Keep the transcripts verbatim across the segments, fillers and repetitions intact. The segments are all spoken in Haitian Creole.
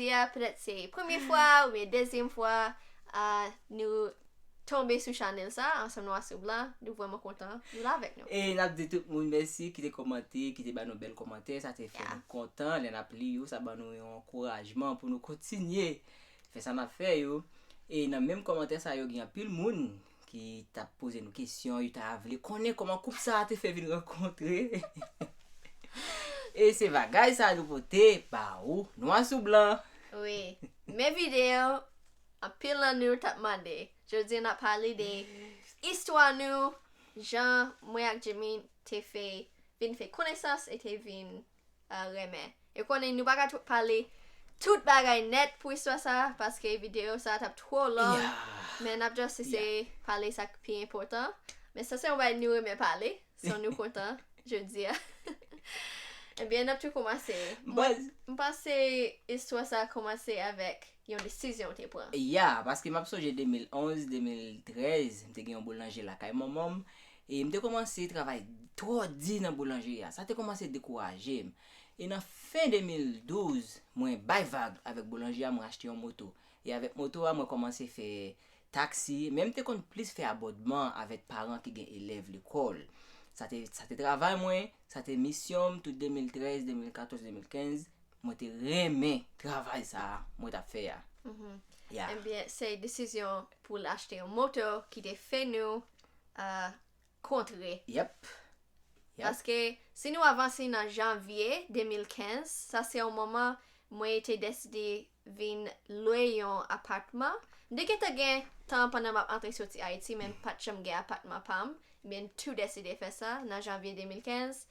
Jodi a, petèt se premye fwa oubyen dezyèm fwa, ah, nou tonbe sou chanèl sa, ansanm Nwa sou Blan. Nou vrèman kontan nou la avèk nou. E n ap di tout moun mèsi ki te kòmante, ki te ba nou bèl kòmantè. Sa te fè nou kontan. Lè n ap li yo, sa ban nou yon ankourajman pou nou kontinye fè sa n ap fè yo. E nan menm kòmantè sa yo, gen anpil moun ki t ap poze nou kesyon, yo ta vle konnen kòman koup sa a te fè vin rankontre. E se bagay sa a nou pote ba ou, Nwa sou Blan. Wi. Men videyo, anpil nan nou t ap mande. Jodi a n ap pale de istwa nou, jan mwen ak Jimmy te fè, vin fè konesans e te vin, ah, renmen. E konnen nou pa ka tout pale tout bagay nèt pou istwa sa, paske videyo sa t ap twò long. Men n ap just eseye pale sa k pi enpòtan. Men sa se yon bagay nou renmen pale, so nou kontan jodi a. Ebyen, n ap tou kòmanse. Mwen, m panse istwa sa a kòmanse avèk yon desizyon w te pran. Ya, paske m ap sonje de mil onz, de mil trèz, m te gen yon boulanje lakay manman m. E m te kòmanse travay twò di nan boulanje a. Sa te kòmanse dekouraje m. E nan fen de mil douz, mwen bay vag avèk boulanje a, mwen achte yon moto. E avèk moto a, mwen kòmanse fè taksi, men m te konn plis fè abòdman avèk paran ki gen elèv lekòl. Sa te, sa te travay mwen, sa te misyon m tout de mil trèz, de mil katòz, de mil kenz. Mwen te renmen travay sa a mwen t ap fè a. Ya. Ebyen, se desizyon pou l achte yon moto ki te fè nou, ah, kontre. Yep. Yep. Paske si nou avanse nan janvye de mil kenz, sa se yon moman mwen te deside vin lwe yon apatman. M te gentan gen tan pandan m ap antre soti Ayiti, men m pa t janm gen apatman pa m. Men m tou deside fè sa nan janvye de mil kenz.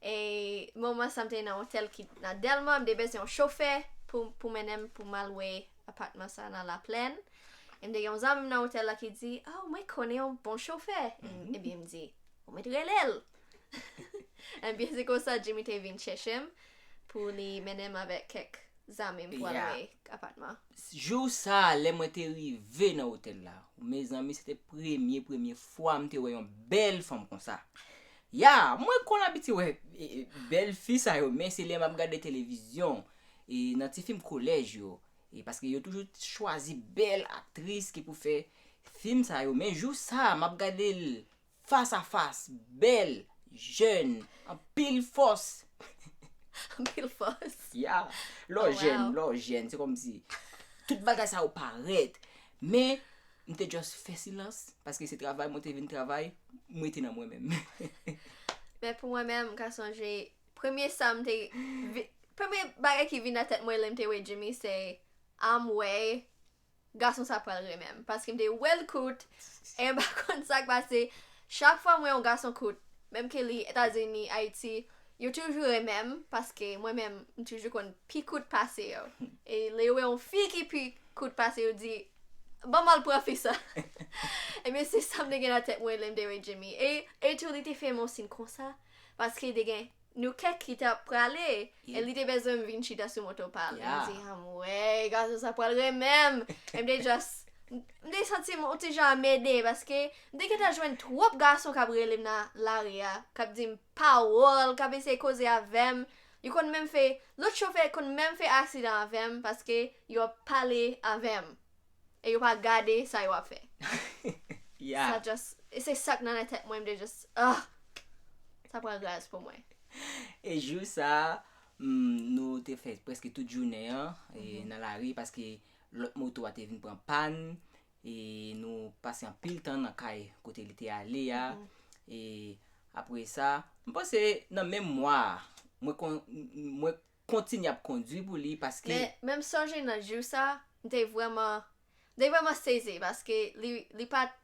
E moman sa m te nan otèl ki nan Dèlma, m te bezwen yon chofè pou, pou mennen m pou m al lwe apatman sa nan Laplèn. E m te gen yon zanmi m nan otèl la ki di, "Oh, mwen konnen yon bon chofè." Ebyen, m di, "Ou mèt rele l." Ebyen, se konsa Jimmy te vin chèche m pou li mennen m avèk kèk zanmi m pou al lwe apatman. Jou sa a, lè mwen te rive nan otèl la, mezanmi, se te premye, premye fwa m te wè yon bèl fanm konsa. Ya, mwen konn abitye wè, e, e, bèl fi sa yo, men se lè m ap gade televizyon, e, nan ti fim kolèj yo, e, paske yo toujou chwazi bèl aktris ki pou fè fim sa yo, men jou sa a, m ap gade l fas a fas, bèl, jèn, anpil fòs. Anpil fòs. Ya. Lè w jèn, lè w jèn, se kòmsi tout bagay sa yo parèt. Men, m te just fè silans, paske se travay mwen te vin travay, m rete nan mwen menm. Men pou mwen menm, m ka sonje, premye sa m te, vi- premye bagay ki vin nan tèt mwen lè m te wè Jimmy, se, ah, m wè gason sa pral renmen m. Paske m te wè l kout, e m pa konn sa k pase. Chak fwa m wè yon gason kout, menm ke li Etazini, Ayiti, yo toujou renmen m, paske mwen menm, m toujou konn pi kout pase yo. E lè yo wè yon fi ki pi kout pase yo, di, "Ban m al pran fi sa." Ebyen, se sa m te gen nan tèt mwen lè m te wè Jimmy. E, e tou, li te fè m yon siy konsa, paske te gen nou kèk ki t ap prale, e li te bezwen m vin chita sou moto pa l. M di, "Ah, m wè, gason sa pral renmen m." E m te just, m te santi m yon ti jan anmède, paske m te gentan jwenn twòp gason k ap rele m nan lari a, k ap di m pawòl, k ap eseye koze avè m. Yo konn menm fè, lòt chofè konn menm fè aksidan avè m, paske yo ap pale avè m. E yo pa gade sa yo ap fè. Ya. Sa just, e se sa k nan tèt mwen, m te just, ah, sa pran gaz pou mwen. E jou sa a, mm, nou te fè prèske tout jounen an, e, nan lari, paske lòt moto a te vin pran pàn, e nou pase anpil tan nan kay kote li te ale a. E apre sa, m panse nan menm mwa a, mwen kon-, mwen kontinye ap kondwi pou li, paske Men, men m sonje nan jou sa, m te vrèman, m te vrèman sezi, paske li, li pa t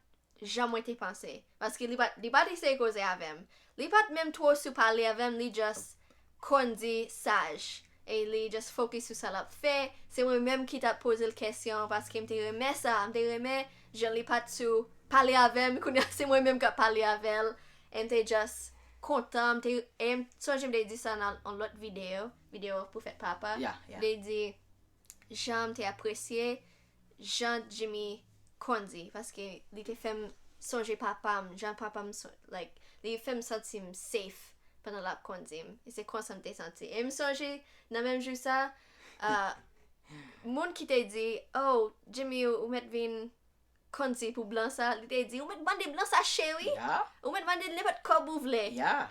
jan mwen te panse. Paske li pa t, li pa t eseye koze avè m. Li pa t menm twò sou pale avè m, li just kondi saj. E li just fokis sou sa l ap fè. Se mwen menm ki t ap poze l kesyon, paske m te renmen sa. M te renmen jan li pa t sou pale avè m. Kounye a, se mwen menm k ap pale avè l. E m te just kontan. M te, e m sonje m te di sa nan yon lòt videyo, videyo pou fèt papa. M te di, jan m te apresye jan Jimmy kondi, paske li te fè m sonje papa m, jan papa m, like, li fè m santi m safe pandan l ap kondi m. E se konsa m te santi. E m sonje, nan menm jou sa, ah, Moun ki te di, "Oh, Jimmy, ou mèt vin kondsi pou blan sa," li te di, "Ou mèt mande blan sa cheri. Ya, Ou mèt mande nenpòt kòb ou vle." ya.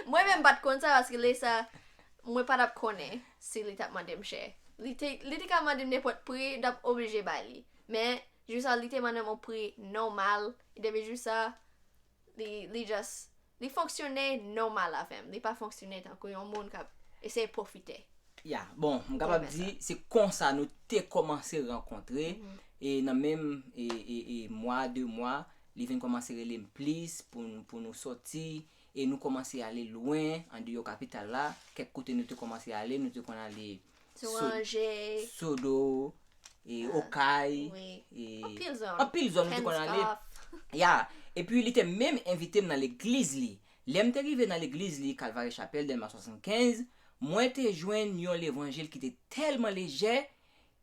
Mwen menm m pa t konn sa paske lè sa, mwen pa t ap konnen si li t ap mande m chè. Li te, li te ka mande m nenpòt pri, m t ap oblije bay li. Men, jou sa, li te mande m yon pri nòmal. Depi jou sa, li, li just, li fonksyone nòmal avè m. Li pa fonksyone tankou yon moun k ap eseye pwofite. Ya, bon, m kapab Mwen di se konsa nou te kòmanse rankontre. E nan menm e, e, e, mwa, de mwa, li vin kòmanse rele m plis pou, n- pou nou sòti. E nou kòmanse ale lwen, andeyò kapital la. Kèk kote nou te kòmanse ale, nou te konn ale Sou Anje, Sodo, e Okay. Wi. E Anpil zòn. Anpil zòn nou te konn ale. Kenskòf. Ya, epi li te menm envite m nan legliz li. Lè m te rive nan legliz li, Calvary Chapel, Dèlma swasannkenz, mwen te jwenn yon levanjil ki te tèlman lejè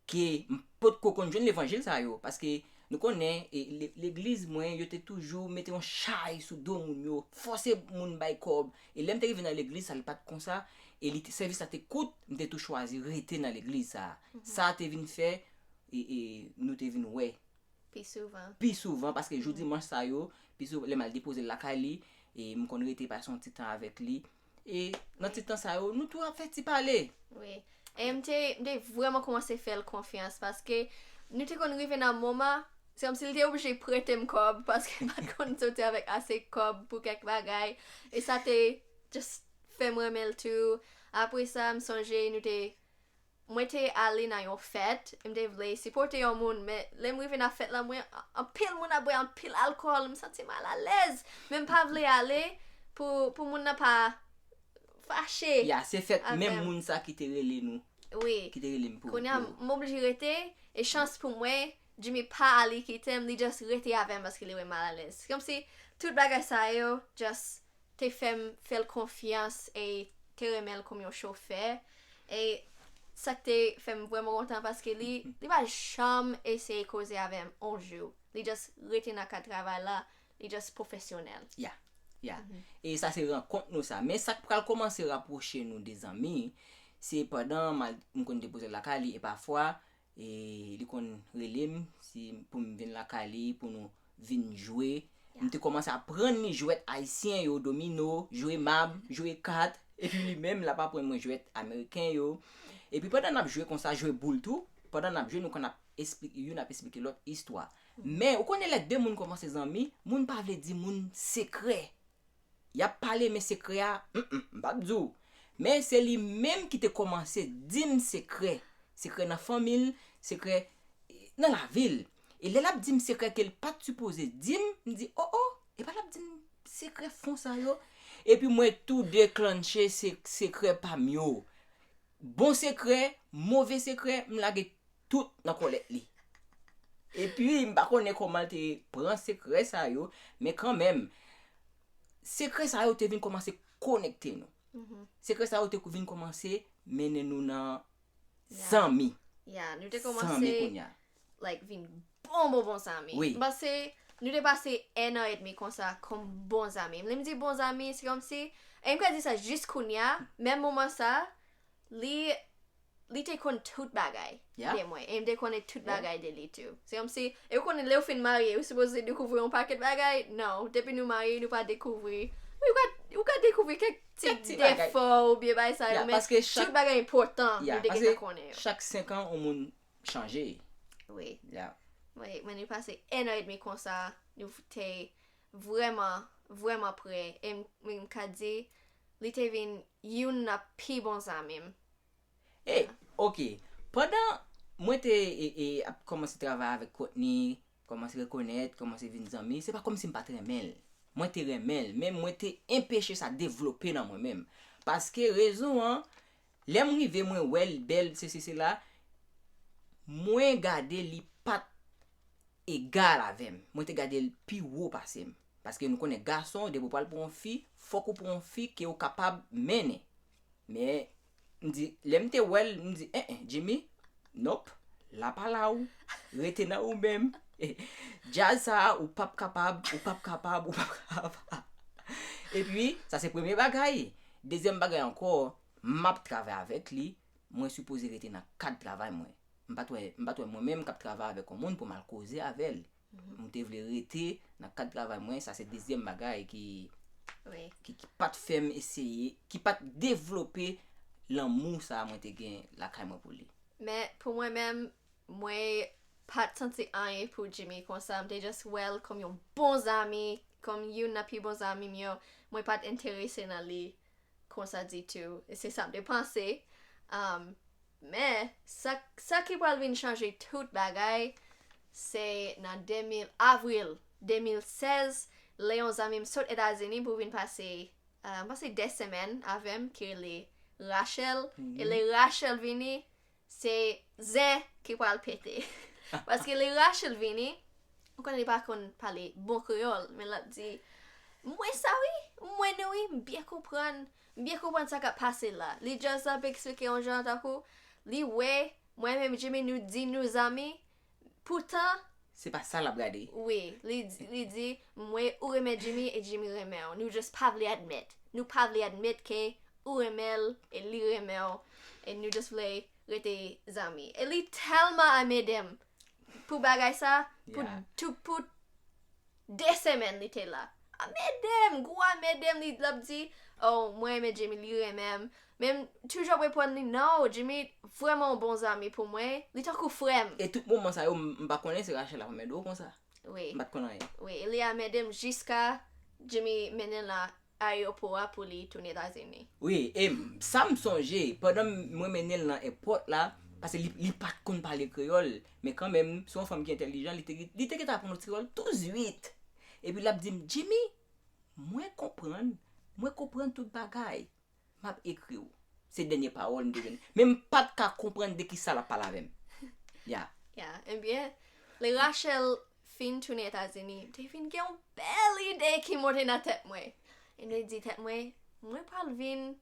ke m potko konn jwenn levanjil sa yo. Paske nou konnen, e, le- legliz mwen, yo te toujou mete yon chay sou do moun yo, fòse moun bay kòb. E lè m te rive nan legliz, sa li pa t konsa. E li te- sèvis la te kout, m te tou chwazi rete nan legliz sa. Sa te vin fè, e, e, nou te vin wè Pi souvan. pi souvan, paske jou dimanch sa yo, pi souvan, lè m al depoze l lakay li, e m konn rete pase yon ti tan avèk li. E nan ti tan sa yo, nou tou ap fè ti pale. Wi. E m te, m te vrèman kòmanse fè l konfyans paske nou te konn rive nan moman, se kòmsi li te oblije prete m kòb paske m pa t konn soti avèk ase kòb pou kèk bagay. E sa te just fè m renmen l tou. Apre sa, m sonje nou te, mwen te ale nan yon fèt, e m te vle sipòte yon moun, men lè m rive nan fèt la, mwen, anpil moun ap bwè anpil alkòl, m santi m alalèz, men m pa vle ale pou, pou moun nan pa fache. Ya, se fèt Avè menm m. Moun sa ki te rele nou, Wi. Ki te rele m pou. Kounye a, Pou- m oblije rete, e chans pou mwen, Jimmy pa ale kite m, li just rete avè m paske li wè m alalèz. Se kòmsi tout bagay sa yo, just te fè m fè l konfyans e te renmen l kòm yon chofè. E sa k te fè m vrèman kontan paske li, li pa janm eseye koze avè m yon jou. Li just rete nan kad travay la, li just pwofesyonèl. Ya, ya. E sa se rankont nou sa. Men sa k pral kòmanse rapwoche nou de zanmi, se pandan m al- m konn depoze l lakay li, e pafwa, e li konn rele m si pou m vin lakay li, pou nou vin jwe. M te kòmanse aprann li jwèt ayisyen yo, domino, jwe mab, jwe kat. Epi li menm, l ap aprann mwen jwèt ameriken yo. Epi pandan n ap jwe konsa, jwe boul tou, pandan n ap jwe, nou konn ap espli- youn ap esplike lòt istwa. Men, ou konnen lè de moun kòmanse zanmi, moun pa vle di moun sekrè. Y ap pale, men sekrè a, mm, mm, m p ap di w. Men se li menm ki te kòmanse di m sekrè. Sekrè nan fanmi l, sekrè nan lavi l. E lè l ap di m sekrè ke l pa t sipoze di m, m di, o, o, e pa l ap di m sekrè fon sa yo. Epi mwen tou deklanche se, sekrè pa m yo. Bon sekrè, move sekrè, m lage tout nan kòlèt li. Epi, m pa konnen kòman l te pran sekrè sa yo, men kanmenm, sekrè sa yo te vin kòmanse konekte nou. Sekrè sa yo te vin kòmanse mennen nou nan zanmi. Ya, nou te Zanmi kòmanse kounye a. like, vin bon, bon, bon zanmi. Wi. M panse nou te pase en an edmi konsa kòm bon zanmi. Lè m di bon zanmi, se kòmsi, e m ka di sa jis kounye a, menm moman sa, li, li te konn tout bagay Ya. de mwen. E m te konnen tout bagay de li tou. Se kòmsi, e ou konnen lè ou fin marye, ou sipoze dekouvri yon pakèt bagay. Non, depi nou marye, nou pa dekouvri. Wi, ou ka, ou ka dekouvri kèk ti Kèk ti bagay. Defo oubyen bagay sa yo, Ya, men paske chak- tout bagay enpòtan, Ya, nou te paske gentan konnen yo. Chak senk an, yon moun chanje. Wi. Ya. Wi, men nou pase en an edmi konsa, nou te vrèman, vrèman pre. E m, m ka di, li te vin youn nan pi bon zanmi m. E, ok. Pandan mwen te e, e, ap kòmanse travay avèk Courtney, kòmanse rekonèt, kòmanse vin zanmi, se pa kòmsi m pa t renmen l. Mwen te renmen l, men mwen te enpeche sa devlope nan mwen menm. Paske rezon an, lè m rive, mwen wè l bèl, sesi, sela, mwen gade li pa t egal avè m. Mwen te gade l pi wo pase m. Paske nou konnen gason, depi w pral pran yon fi, fòk ou pran yon fi ke w kapab mennen. Men, m di, lè m te wè l, m di, en, en, Jimmy, nop, la pa la ou, rete nan ou menm. Djaz sa a, ou p ap kapab, ou p ap kapab, ou p ap kapab. Epi, sa se premye bagay. Dezyèm bagay ankò, m ap travay avèk li, mwen sipoze rete nan kad travay mwen. M pa t wè, m pa t wè mwen menm k ap travay avèk yon moun pou m al koze avè l. M te vle rete nan kad travay mwen, sa se dezyèm bagay ki, Wi. ki, ki pa t fè m eseye, ki pa t devlope lanmou sa a mwen te gen lakay mwen pou li. Men pou mwen menm, mwen pa t santi anyen pou Jimmy konsa. M te just wè l kòm yon bon zanmi, kòm youn nan pi bon zanmi m yo. Mwen pa t enterese nan li konsa ditou. E se sa m te panse. Um, men, sa, sa ki pral vin chanje tout bagay, se nan de mil, avril de mil sèz, lè yon zanmi m sot Etazini pou vin pase, uh, m panse de semèn avè m, ki rele Rachel. E lè Rachel vini, se zen ki pral pete. Paske lè Rachel vini, ou konnen li pa konn pale bon kreyòl, men l ap di, "M wè sa wi, m wè nou wi, m byen konprann, m byen konprann sa k ap pase la." Li just ap eksplike yon jan tankou, li wè, mwen menm Jimmy, nou di nou zanmi, poutan, Se pa sa l ap gade. Wi, li, li di, "M wè ou renmen Jimmy e Jimmy renmen w. Nou just pa vle admèt. Nou pa vle admèt ke ou renmen l e li renmen w. E nou just vle rete zanmi." E li tèlman anmède m pou bagay sa, pou, Yeah. tou, pou de semèn li te la. Anmède m, gwo anmède m, li l ap di, "Oh, mwen renmen Jimmy, li renmen m." Men m toujou ap reponn li, "Non, Jimmy vrèman yon bon zanmi pou mwen. Li tankou frè m." E tout moman sa yo, m m pa konnen se Rachel ap anmède w konsa. Wi, M pa t konn anyen. wi, e li anmède m jiska Jimmy mennen l nan ayewopo a pou li tounen Etazini. Wi, e m- sa m sonje, pandan m- mwen mennen l nan èpòt la, paske li, li pa t konn pale kreyòl, men kanmenm, se yon fanm ki entèlijan, li te, li te gentan aprann yon ti kreyòl tou zwit. Epi l ap di m, "Jimmy, mwen konprann, mwen konprann tout bagay. M ap ekri w." Se dènye pawòl m te jwenn. Men m pa t ka konprann de ki sa l ap pale avè m. Ya. Ya, ebyen, lè Rachel fin tounen Etazini, m te vin gen yon bèl ide ki monte nan tèt mwen. E m te di tèt mwen, "Mwen pral vin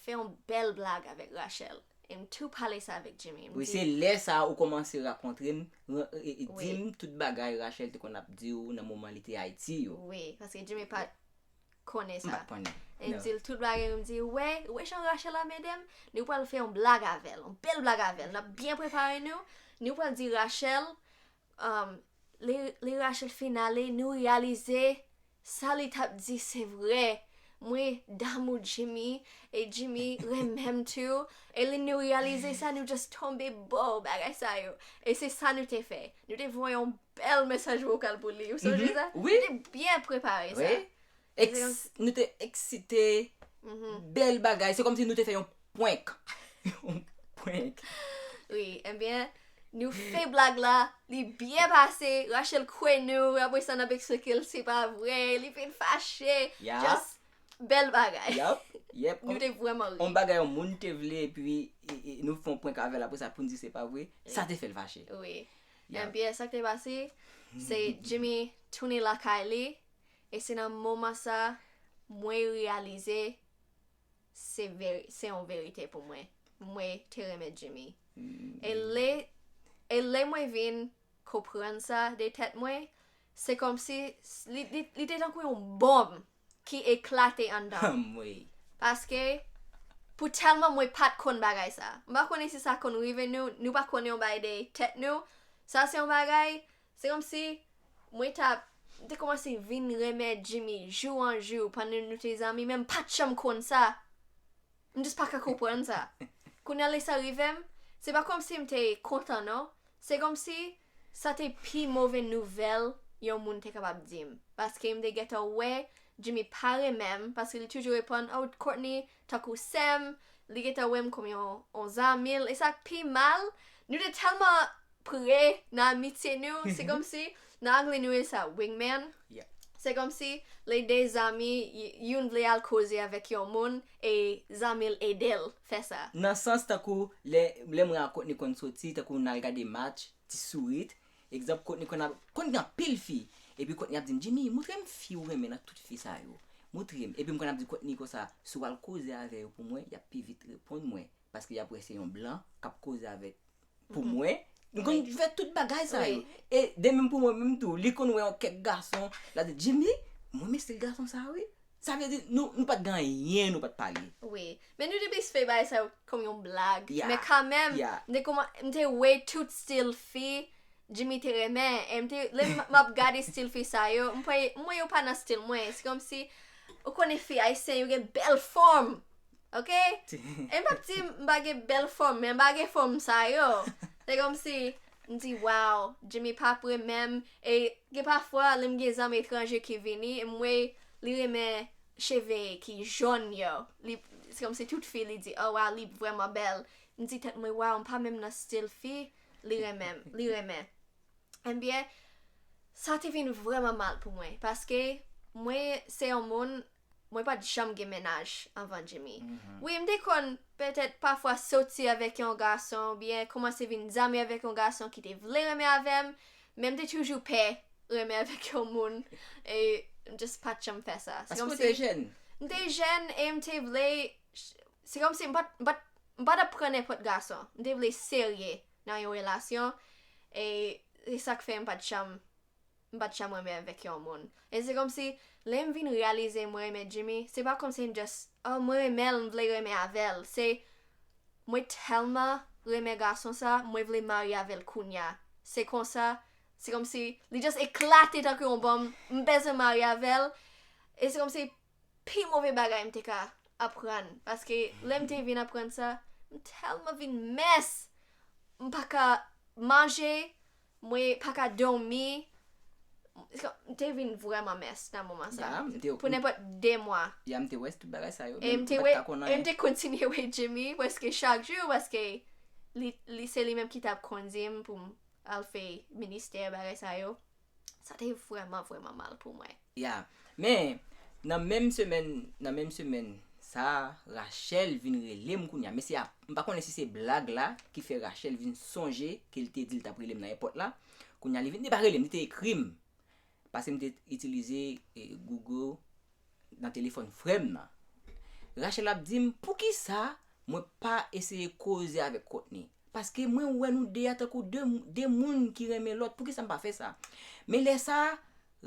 fè yon bèl blag avèk Rachel." E m tou pale sa avèk Jimmy. M Wi, di, se lè sa a ou kòmanse rakontre m, e, e, e, Wi. Di m tout bagay Rachel te konn ap di w nan moman li te Ayiti yo. Wi, paske Jimmy pa t konnen M pa sa. t konnen. E m Non. di l tout bagay, m di, "Wè, wè jan Rachel anmède m, nou pral fè yon blag avè l, yon bèl blag avè l. N ap byen prepare nou, nou pral di Rachel, um, lè, lè Rachel fin ale, nou reyalize sa li t ap di se vre. Mwen damou Jimmy, e Jimmy renmen m tou." E lè nou reyalize sa, nou just tonbe bò bagay sa yo. E se sa nou te fè. Nou te voye yon bèl mesaj vokal pou li. Ou sonje sa? Wi. Nou te byen prepare sa. Wi. Ex- nou te eksite. Bèl bagay. Se kòmsi nou te fè yon prank. Yon prank. Wi, ebyen, nou fè blag la, li byen pase, Rachel kwè nou, apre sa n ap eksplike l se pa vre, li vin fache, Ya. Just bèl bagay. Yep, yep. Nou te vrèman ri. On bagay yon moun te vle, epi e, e, nou fè yon prank avè l, apre sa pou n di se pa vre, sa te fè l fache. Wi. Ya. Ebyen, sa k te pase, se Jimmy tounen lakay li, e se nan moman sa, mwen reyalize se veri, se yon verite pou mwen. Mwen te renmen Jimmy. E lè, e lè mwen vin konprann sa de tèt mwen, se kòmsi s- li, li, li te tankou yon bonm ki eklate anndan. Anmwey. Paske, pou tèlman mwen pa t konn bagay sa. M pa konnen si sa konn rive nou, nou pa konnen yon bagay de tèt nou. Sa se yon bagay, se kòmsi mwen t ap, m te kòmanse vin renmen Jimmy jou an jou pandan nou te zanmi, men m pa t janm konn sa. M just pa ka konprann sa. Kounye a lè sa rive m, se pa kòmsi m te kontan non. Se kòmsi sa te pi move nouvèl yon moun te kapab di m. Paske m te gentan wè Jimmy pa renmen m, paske li toujou reponn, "Oh, Courtney tankou sè m," li gentan wè m kòm yon, yon zanmi l. E sa k pi mal, nou te tèlman pre nan amitye nou, se kòmsi, nan anglè nou rele sa wingman. Yeah. Se kòmsi, lè de zanmi, y- youn vle al koze avèk yon moun, e zanmi l ede l fè sa. Nan sans tankou, lè, lè mwen ak Courtney konn soti, tankou n al gade match, ti sourit, egzanp, Courtney konn ap, konn gen anpil fi. Epi Courtney ap di m, "Jimmy, montre m fi ou renmen nan tout fi sa yo. Montre m." Epi m konn ap di Courtney konsa, "Si w al koze avè yo pou mwen, y ap pi vit reponn mwen. Paske y ap wè se yon blan k ap koze avèk pou mwen." Nou konn fè tout bagay sa yo. Wi. E de menm pou mwen menm tou, li konn wè yon kèk gason, l ap di, "Jimmy, mwen renmen stil gason sa wi. Sa vle di, nou, nou pa t gen anyen, nou pa t pale. Wi. Men nou te plis fè bagay sa yo kòm yon blag. Yeah. Men kanmenm, Yeah. m te kòman, m te wè tout stil fi Jimmy te renmen. E m te, lè m m ap gade stil fi sa yo, m kwè, m wè yo pa nan stil mwen. Se kòmsi, ou konnen fi ayisyen, yo gen bèl fòm. Ok? E m p ap di m pa gen bèl fòm, men m pa gen fòm sa yo. Se kòmsi, m di, wow, Jimmy p ap renmen m. E gen pafwa, lè m gen zanmi etranje ki vini, e m wè li renmen cheve ki jòn yo. Li, se kòmsi tout fi, li di, oh wow, li vrèman bèl. M di tèt mwen, wow, m pa menm nan stil fi, li renmen m, li renmen. Ebyen, sa te vin vrèman mal pou mwen, paske mwen se yon moun, mwen pa t janm gen mennaj anvan Jimmy. Wi, m te konn petèt pafwa soti avèk yon gason, oubyen kòmanse vin zanmi avèk yon gason ki te vle renmen avè m, men m te toujou pè renmen avèk yon moun, e m just pa t janm fè sa. Se Paske ou kòmsi te jèn. M te jèn e m te vle, se kòmsi m pa t, m pa t, m pa t ap pran nenpòt gason. M te vle serye nan yon relasyon, e se sa k fè m pa t janm, m pa t janm renmen avèk yon moun. E se kòmsi, lè m vin reyalize mwen renmen Jimmy, se pa kòmsi m just, oh, mwen renmen l, m vle renmen avè l. Se, mwen tèlman renmen gason sa, mwen vle marye avè l kounya. Se konsa, se kòmsi, li just eklate tankou yon bonm, m bezwen marye avè l. E se kòmsi, pi move bagay m te ka aprann. Paske lè m te vin aprann sa, m tèlman vin mès. M pa ka manje, mwen pa ka dòmi. M te vin vrèman mès nan moman sa. Ya, m te- Pou nenpòt de mwa. Ya, m te wè tout bagay sa yo. E Men m te m wè, pa t ka konn e m anyen. Te kontinye wè Jimmy prèske chak jou paske li, li se li menm ki t ap kondi m pou m al fè ministè bagay sa yo. Sa te vrèman, vrèman mal pou mwen. Ya. Men, nan menm semèn, nan menm semèn sa, Rachel vin rele m kounya. Men se ap, m pa konnen si se blag la ki fè Rachel vin sonje ke l te di l t ap rele m nan èpòt la. Kounya li vin, li pa rele m, li te ekri m. Paske m te itilize eh, Google nan telefòn frè m nan. Rachel ap di m, poukisa mwen pa eseye koze avèk Courtney? Paske mwen wè nou de a tankou de, de moun ki renmen lòt. Poukisa m pa fè sa? Men lè sa,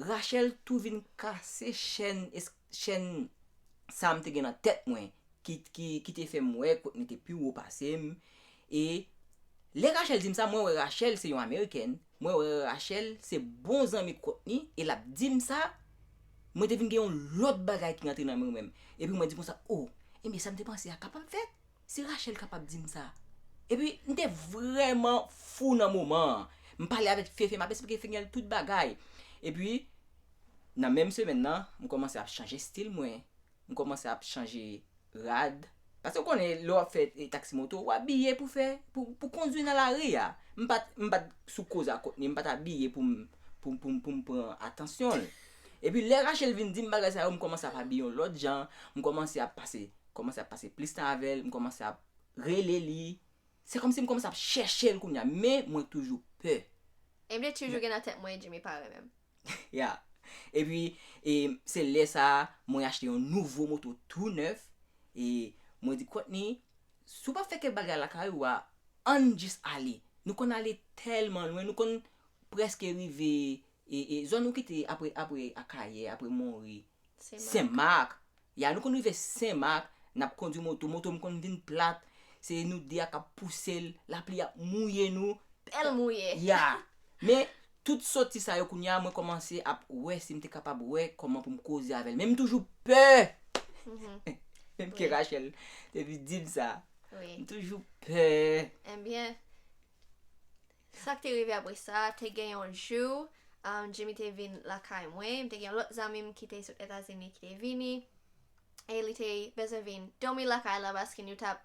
Rachel tou vin kase chèn, es- chèn sa m te gen nan tèt mwen ki, ki, ki te fè m wè Courtney te pi wo pase m. E lè Rachel di m sa, mwen wè Rachel se yon Amerikèn, mwen wè Rachel se bon zanmi Courtney, e l ap di m sa, mwen te vin gen yon lòt bagay ki rantre nan men mwen. Epi mwen di konsa, oh, ebyen sa m te panse a kapab fèt. Si Rachel kapab di m sa. Epi m te vrèman fou nan moman an. M pale avèk Fefe, m ap esplike Fenel tout bagay. Epi, nan menm semèn nan, m kòmanse ap chanje stil mwen. M kòmanse ap chanje rad. Paske w konnen, lè w ap fè eh, taksi moto, w abiye pou fè, pou, pou kondwi nan lari a. M pa t, m pa t sou koz a Courtney, m pa t abiye pou m, pou, pou, pou m pran atansyon l. Epi lè Rachel vin di m bagay sa yo, m kòmanse ap abiye yon lòt jan, m kòmanse ap pase, kòmanse ap pase plis tan avè l, m kòmanse ap rele li. Se kòmsi m kòmanse ap chèche l kounya, men mwen toujou pè. E m te toujou gen nan tèt mwen, Jimmy pa renmen m. Ya. Epi, e, se lè sa a, mwen achte yon nouvo moto tou nèf. E mwen di, Courtney, si w pa fè kèk bagay lakay ou a, ann jis ale. Nou konn ale tèlman lwen, nou konn prèske rive e, e, zòn ou kite apre, apre Akayè, apre Monri, Senmak. Ya, nou konn rive Senmak, n ap kondwi moto, moto m konn vin plat, se nou de a k ap pouse l, lapli ap mouye nou. Bèl mouye. Ya. Men, tout soti sa yo kounya, mwen kòmanse ap wè si m te kapab wè kòman pou m koze avè l. Men m toujou pè. Menm ke Rachel te vin di m sa. M toujou pè. Ebyen, sa k te rive apre sa, te gen yon jou, um, Jimmy te vin lakay mwen, m te gen yon lòt zanmi m ki te sot Etazini ki te vini, e li te bezwen vin dòmi lakay la paske nou t ap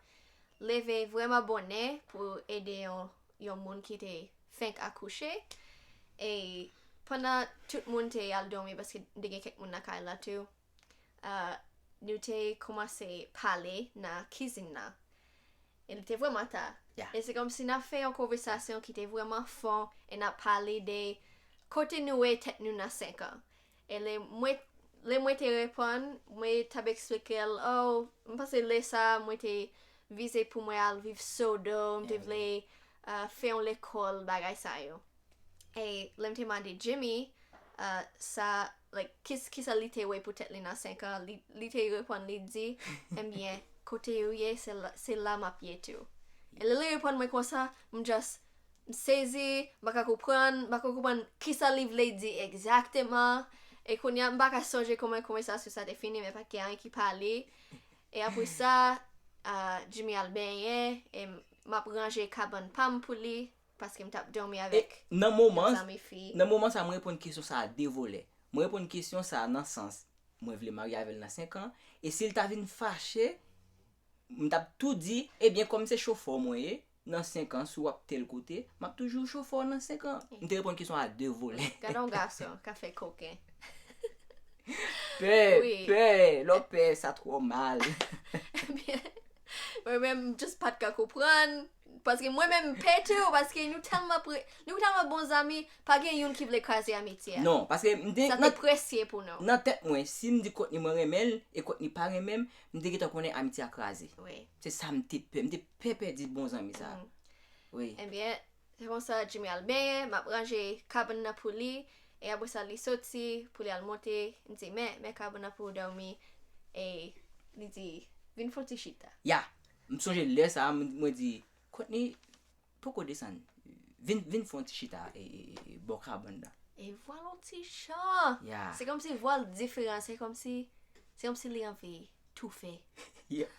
leve vrèman bonè pou ede yon, yon moun ki te fenk akouche. E pandan tout moun te al dòmi, paske te gen kèk moun nan kay la tou, uh, nou te kòmanse pale nan kizin nan. E li te vrèman ta. E se kòmsi n ap fè yon konvèsasyon ki te vrèman fon, e n ap pale de kote nou wè tèt nou nan senk an. E lè mwen, lè mwen te reponn, mwen t ap eksplike l, oh, m panse lè sa a, mwen te vize pou mwen al viv Sodo, m te vle uh, fè yon lekòl, bagay sa yo. E lè m te mande Jimmy, uh, sa, like, kis, kisa li te wè pou tèt li nan senk an, li, li te reponn, li di, ebyen, kote ou ye, se la, se la m ap ye tou. E lè li reponn mwen konsa, m just, m sezi, m pa ka konprann, m pa ka konprann kisa li vle di egzakteman. E kounye a, m pa ka sonje kòman konvèsasyon sa te fini, men pa gen anyen ki pale. E apre sa, ah, Jimmy al benyen, e m ap ranje kabann pa m pou li, paske m t ap dòmi avèk yon zanmi fi. Nan moman sa, mwen reponn kesyon sa a de volè. Mwen reponn kesyon sa a nan sans, mwen vle marye avè l nan senk an, e si l ta vin fache, m t ap tou di, ebyen, kòm se chofè w mwen ye, nan senk an, si w ap tèl kote, m ap toujou chofè w nan senk an. M te reponn kesyon a de volè. Gade yon gason k ap fè koken. Pè, pè, lè w pè, sa twò mal. Ebyen, mwen menm, m just pa t ka konprann. Paske mwen menm, m pè tou, paske nou tèlman pre, nou tèlman bon zanmi, pa gen youn ki vle kraze amitye a. Non, paske m te, Sa te presye pou nou. Nan tèt mwen, si m di Courtney mwen renmen l, e Courtney pa renmen m, m te gentan konnen amitye a kraze. Wi. Se sa m te pè, m te pè pèdi bon zanmi sa. Wi. Ebyen, se konsa Jimmy al benyen, m ap ranje kabann nan pou li, e apre sa li soti pou li al monte, m di, men, men kabann nan pou w dòmi, e li di, vin fè yon ti chita. Ya, m sonje lè sa a, mwen di, Courtney, poko desann, vin, vin fè yon ti chita e, e, e, bò kabann nan. E vwala yon ti jan. Ya. Se kòmsi vwa l diferan, se kòmsi, se kòmsi li anvi toufe. Ya.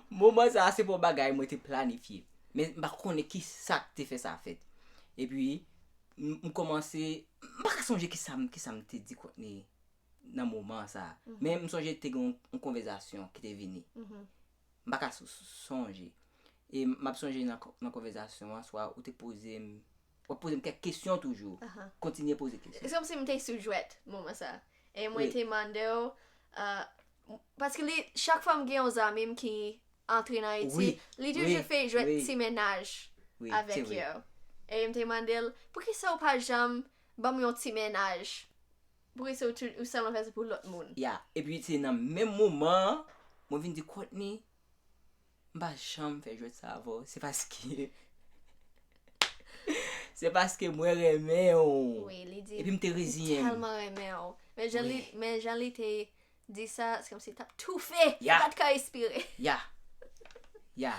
Moman sa a, se pa yon bagay mwen te planifye. Men m pa konnen ki sa k te fè sa fèt. Epi, m, m kòmanse, m pa ka sonje ki sa m, ki sa m te di Courtney nan moman sa a. Men m sonje te gen yon, yon konvèsasyon ki te vini. M pa ka s-, s-, sonje. E m ap sonje nan, nan konvèsasyon an, swa ou te poze m, w ap poze m kèk kesyon toujou. Kontinye poze kesyon. Se kòmsi m te sou jwèt moman sa. E mwen te mande w, uh, paske li, chak fwa m gen yon zanmi m ki antre nan etid, li toujou fè jwèt ti mennaj avèk yo. E m te mande l, poukisa w pa janm ban m yon ti mennaj? Poukisa w tou, ou sèlman fè sa pou lòt moun? Ya, epi se nan menm moman an, mwen vin di Courtney, m pa janm fè jwèt sa avè w, se paske, se paske mwen renmen w. Wi, li di, epi m te reziyen m. Tèlman renmen w. Men jan li, men jan li te di sa, se kòmsi l t ap toufe, li pa t ka respire. Ya, ya.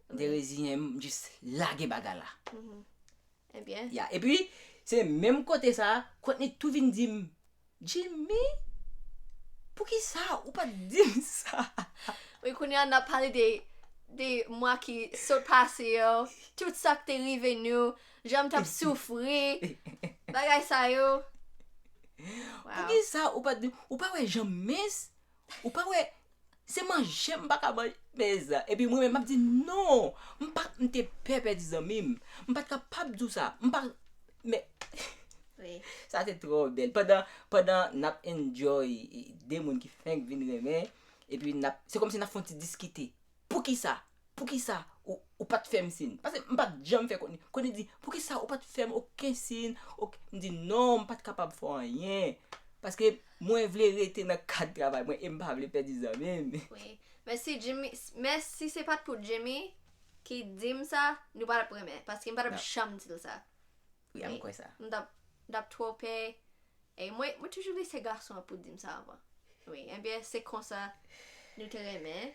M te reziyen m, m jis lage bagay la. Ebyen. Ya, epi, se menm kote sa, Courtney tou vin di m, Jimmy, poukisa ou pa t di m sa? Wi, kounye a n ap pale de, de mwa ki sot pase yo, tout sa k te rive nou, jan m t ap soufri, bagay sa yo. Poukisa ou pa t di, ou pa wè jan m mens? Ou pa wè, se manje m pa ka manje. Mezanmi. Epi mwen menm, m ap di, non, m pa, m te pè pèdi zanmi m. M pa t kapab di w sa. M pa, men, sa te twò bèl. Pandan, pandan n ap enjoy, e, de moun ki fenk vin renmen, epi n ap, se kòmsi n ap fè yon ti diskite. Poukisa? Poukisa ou, ou pa t fè m siy? Paske m pa t janm fè Courtney. Courtney di, poukisa ou pa t fè m okenn siy? Ok, m di, non, m pa t kapab fè w anyen. Paske mwen vle rete nan kad travay mwen e m pa vle pèdi zanmi m. Wi. Men si Jimmy, men si se pa t pou Jimmy ki di m sa, nou pa t ap renmen. Paske m pa t ap janm di l sa. Wi, m kwè sa. M t ap, m t ap twò pè. E mwen, mwen toujou di se gason an pou di m sa avan. Wi, ebyen, se konsa nou te renmen.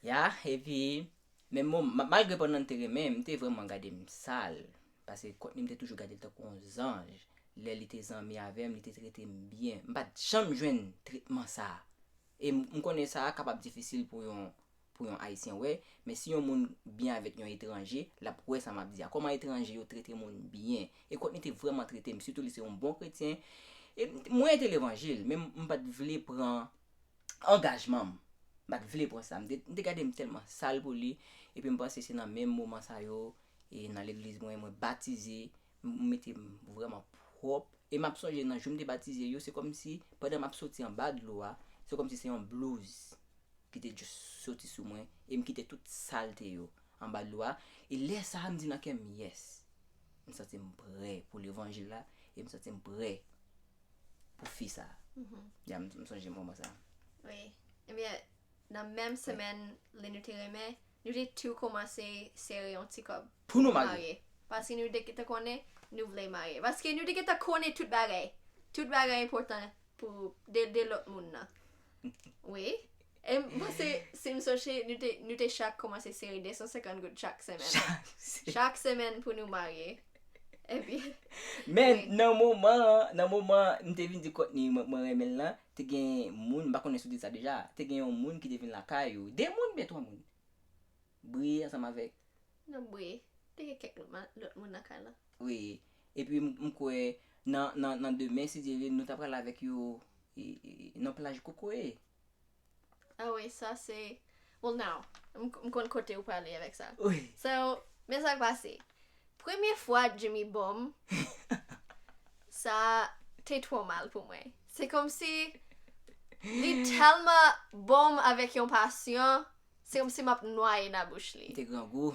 Ya, epi, men bon, ma-, malgre pandan n te renmen, m te vrèman gade m sal. Paske Courtney, m te toujou gade l tankou yon zanj. Lè li te zanmi avè m, li te trete m byen. M pa t janm jwenn tretman sa a. E m, m konnen sa a kapab difisil pou yon, pou yon Ayisyen wè, men si yon moun byen avèk yon etranje, l ap wè sa m ap di a. Kòman etranje yo trete moun byen. E Courtney te vrèman trete m, sitou li se yon bon kretyen. E m, mwen te levanjil, men m, m pa t vle pran angajman m. M pa t vle pran sa. M te, m te gade m tèlman sal pou li. Epi m panse se nan menm moman sa yo, e nan legliz mwen, mwen batize, m, m mete m vrèman pwòp. E m ap sonje nan jou m te batize yo, se kòmsi, pandan m ap soti anba dlo a, se kòmsi se yon blouz ki te just soti sou mwen, e m kite tout salte yo anba dlo a. E lè sa a, m di nan kè m, yes, m santi m prè pou levanjil la, e m santi m prè pou fi sa a. Ya, m, m sonje moman sa a. Wi. Ebyen, nan menm semèn lè nou te renmen, nou te tou kòmanse sere yon ti kòb. Pou nou marye. Paske nou te gentan konnen nou vle marye. Paske nou te gentan konnen tout bagay. Tout bagay enpòtan pou de, de lòt moun nan. Wi. E m panse, si m sonje, nou te, nou te chak kòmanse sere de san senkant goud chak semèn. Chak semèn pou nou marye. Epi, Men nan moman, nan moman m te vin di Courtney mwen, mwen renmen l lan, te gen moun, m pa konnen si w te di sa deja, te gen yon moun ki te vin lakay ou. De moun oubyen twa moun. Bri ansanm avèk nan bri, te gen kèk lòt ma- lòt moun nan kay la. Wi. Epi m, m kwè nan, nan, nan demen, si Dye vle, nou ta pral avèk yo e, e, nan plaj Kokoye. Ah wi, sa se. Well, now, m, m konn kote ou prale avèk sa. Wi. So, men sa k pase. Premye fwa Jimmy ba m, sa te twò mal pou mwen. Se kòmsi li tèlman ba m avèk yon pasyon, se kòmsi m ap nwaye nan bouch li. Te grangou.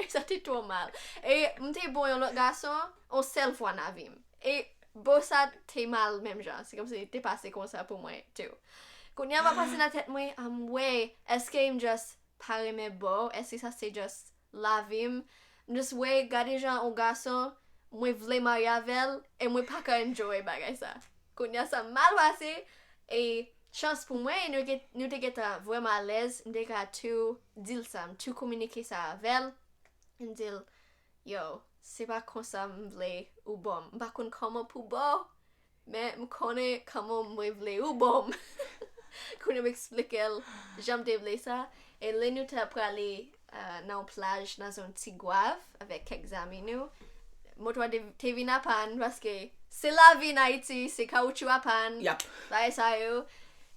E sa te twò mal. E m te ba yon lòt gason, yon sèl fwa nan vi m. E ba w sa te mal menm jan. Se kòmsi li te pase konsa pou mwen tou. Kounye a m ap pase nan tèt mwen, um, wè, èske m just pa renmen ba w? Èske sa se just lavi m? M just wè, gade jan yon gason, mwen vle marye avè l, e mwen pa ka enjoy bagay sa. Kounye a sa mal pase, e chans pou mwen, nou, gen, nou te gentan vrèman alèz, m te ka tou di l sa, m tou kominike sa avè l. M di l, yo, se pa konsa m vle ou ba m. M pa konn kòman pou ba w, men m konnen kòman mwen vle ou ba m. Kounye a m eksplike l jan m te vle sa. E lè nou t ap prale uh, nan yon plaj, nan zòn Tigwav, avèk kèk zanmi nou, moto a te, te vin apann, paske se lavi n Ayiti, se kawoutchou apann, Yap. Bagay sa yo.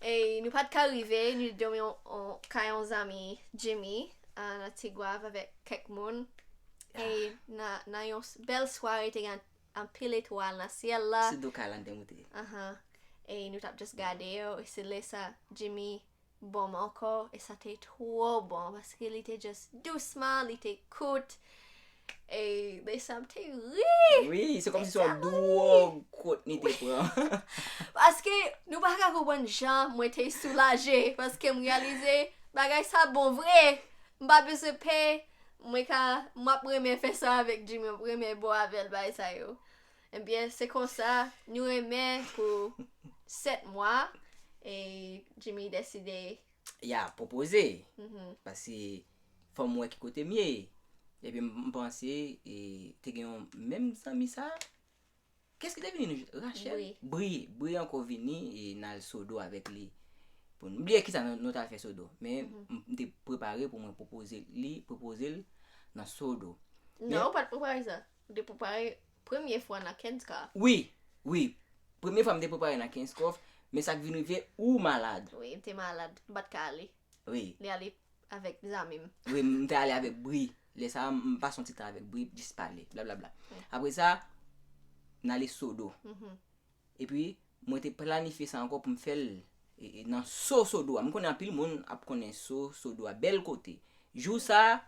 E nou pa t ka rive, nou te dòmi yon, yon, kay yon zanmi Jimmy, uh, nan Tigwav avèk kèk moun. E nan, nan yon s- bèl sware, te gen anpil etwal nan syèl la. Sou do kay la n te moute. Ahan. E nou t ap just gade yo, e se lè sa Jimmy ba m ankò, e sa te twò bon, paske li te just dousman, li te kout, e lè sa m te ri! Wi, se kòmsi se yon dwòg Courtney te pran. Paske nou pa ka konprann jan mwen te soulaje, paske m reyalize bagay sa bon vre. M pa bezwen pè, mwen ka, m ap renmen fè sa avèk Jimmy, m ap renmen ba w avè l bagay sa yo. Ebyen, se konsa, nou renmen pou sèt mwa, e Jimmy deside. Ya, pwopoze. Mhm. Paske fò m wè ki kote m ye. Epi m m panse e, te gen yon menm zanmi sa. Kès ki te vini nou? Rachel? Bri. Bri, Bri ankò vini e n al Sodo avèk li. Pou n bliye kisa nou, nou t al fè Sodo. Men m m te prepare pou mwen pwopoze li, pwopoze l nan Sodo. Non, ou pa t prepare sa. Ou te prepare premye fwa nan Kenska. Wi, wi. Premye fwa m te prepare nan Kenskof, men sa k vin rive, ou malad. Wi, m te malad. M pa t ka ale. Wi. Li ale avèk zanmi m. Wi, m te ale avèk Bri. Lè sa a, m pase yon ti tan avèk Bri, jis pale, blablabla. Apre sa, n ale Sodo. Mhm. Epi, mwen te planifye sa ankò pou m fè l e, e, nan So Sodo a. M konnen anpil moun ap konnen So Sodo a. Bèl kote. Jou sa a,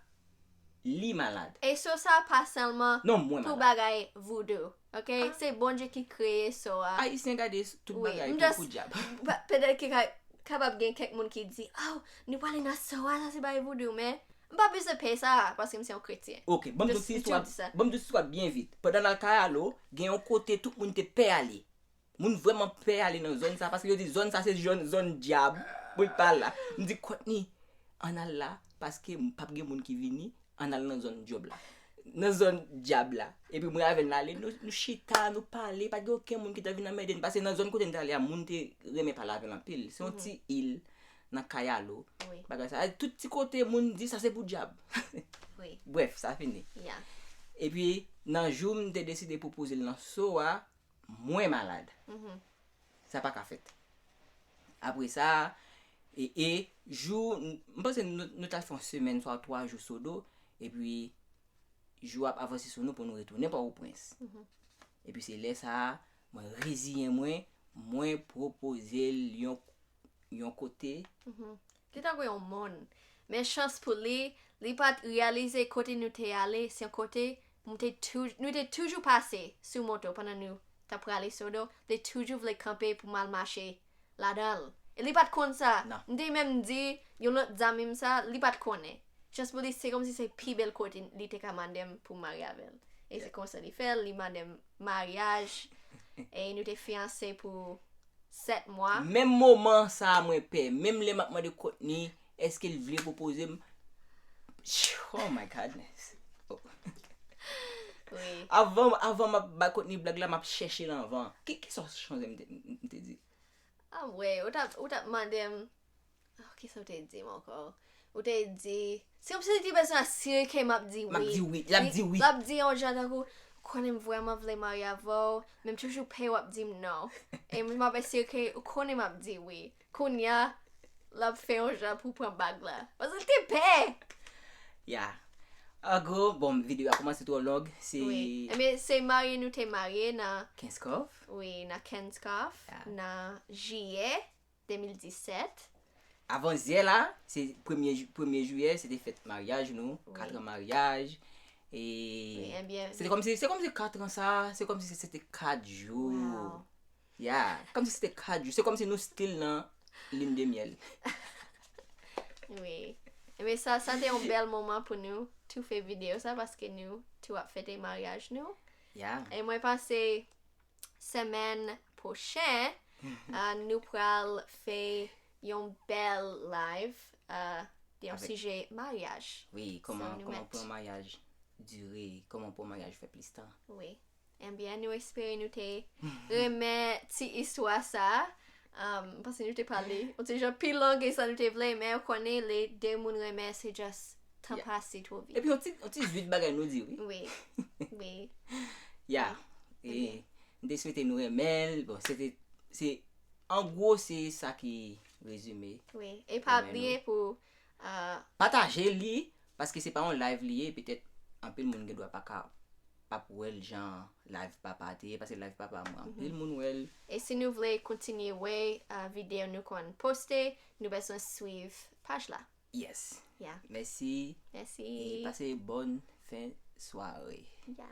li malad. E So sa pa sèlman Non, mwen pou malad. Bagay voodoo. Ok? Se Bondye ki kreye So a. Ayisyen gade s- tout Wi, bagay m pou, just- pou dyab. Pa- Petèt ke ka- kapab gen kèk moun ki di, oh, nou prale nan So a, sa se bagay voodoo, men m pa bezwen pè sa, paske m se yon kretyen. Ok, ban m di Just- ti m istwa, just di sa. Ban m di ti istwa byen vit. Pandan n al Kayalo, gen yon kote tout moun te pè ale. Moun vrèman pè ale nan zòn sa, paske yo di zòn sa se zòn, zòn dyab pou l pa la. M di, Courtney, ann al la, paske m p ap gen moun ki vini, ann al nan zòn dyòb la. Nan zòn dyab la. Epi mwen avè l n ale, nou, nou chita, nou pale, pa t gen okenn moun ki t ap vin anmède n. Paske nan zòn kote n t ale a, moun te renmen pale avè l anpil. Se yon ti il nan Kayalo. Wi. Bagay sa. Tout ti kote, moun di sa se pou dyab. Wi. Brèf, sa fini. Ya. Epi, nan jou m te deside pwopoze l nan So a, mwen malad. Mhm. Sa pa ka fèt. Apre sa, e, e jou, m panse nou, nou t al fè yon semèn, swa twa jou Sodo, epi jou ap avanse sou nou pou nou retounen Pòtoprens. Mhm. Epi se lè sa a, mwen reziyen mwen, mwen pwopoze l yon, yon kote. Mhm. Li tankou yon mòn. Men chans pou li, li pa t reyalize kote nou te ale, se yon kote m te tou- nou te toujou pase sou moto pandan nou t ap prale Sodo, li toujou vle kanpe pou m al mache ladan l. E li pa t konn sa. Non. M te menm di yon lòt zanmi m sa, li pa t konnen. Chans pou li, se kòmsi se pi bèl kote li te ka mande m pou m marye avè l. E se konsa li fè l, li mande m maryaj. E nou te fiyanse pou sèt mwa. Menm moman sa a mwen pè. Menm lè m ap mande Courtney èske l vle pwopoze m. Oh my godness. Oh. Wi. Avan, avan m ap ba Courtney blag la, m ap chèche l anvan. Ki, ki sòs chonze m te, m te di? Ah, wè, ou t ap, ou t ap mande m. Oh, ki sa ou te di m ankò? Ou te di. Se kòmsi li te bezwen asire ke m ap di wi. M ap di wi. L ap di wi. L ap di yon jan tankou, ou konnen m vrèman vle marye avè w, men m toujou pè w ap di m non. E m ap asire ke ou konnen m ap di wi. Kounye a, l ap fè yon jan pou pran bag la. Paske l te pè! Ya. An gwo, bon, videyo a kòmanse twò long. Se Wi. Ebyen, se marye nou te marye nan, Kenskòf. Wi, nan Kenskòf, Ya. Nan jiyè de mil disèt. Avan yè la, se premye, ju- premye jiyè, se te fèt maryaj nou. Wi. Kat an maryaj. E Wi, ebyen, se te kòmsi, se kòmsi kat an sa, se kòmsi se te kat jou. Wow. Ya, kòmsi se te kat jou. Se kòmsi nou still nan lin de myèl. Wi. Ebyen, sa, sa te yon bèl moman pou nou tou fè videyo sa, paske nou tou ap fete maryaj nou. Ya. E mwen panse semèn pwochen, ah, nou pral fè yon bèl live, ah, de yon Avèk sijè maryaj. Wi, kòman, nou kòman mèt. Pou yon maryaj dire, kòman pou yon maryaj fè plis tan. Wi. Ebyen, nou espere nou te renmen ti istwa sa. Um, paske nou te pale yon ti jan pi long ke sa nou te vle, men ou konnen lè de moun renmen, se just tan Yeah. Pase twò vit. Epi yon ti, yon ti zwit bagay nou di, wi. Wi. Wi. Ya. E, m te swete nou renmen l. Bon, se te, se, an gwo, se sa ki rezime. Wi. E pa Renmen bliye pou, ah, Pataje li, paske se pa yon live li ye, petèt anpil moun gen dwa pa ka, p ap wè l jan live papa te ye, paske live papa mwen, anpil moun wè l. E si nou vle kontinye wè, ah, videyo nou konn poste, nou bezwen swiv paj la. Yes. Ya. Mèsi. Mèsi. E pase bòn fen sware. Ya.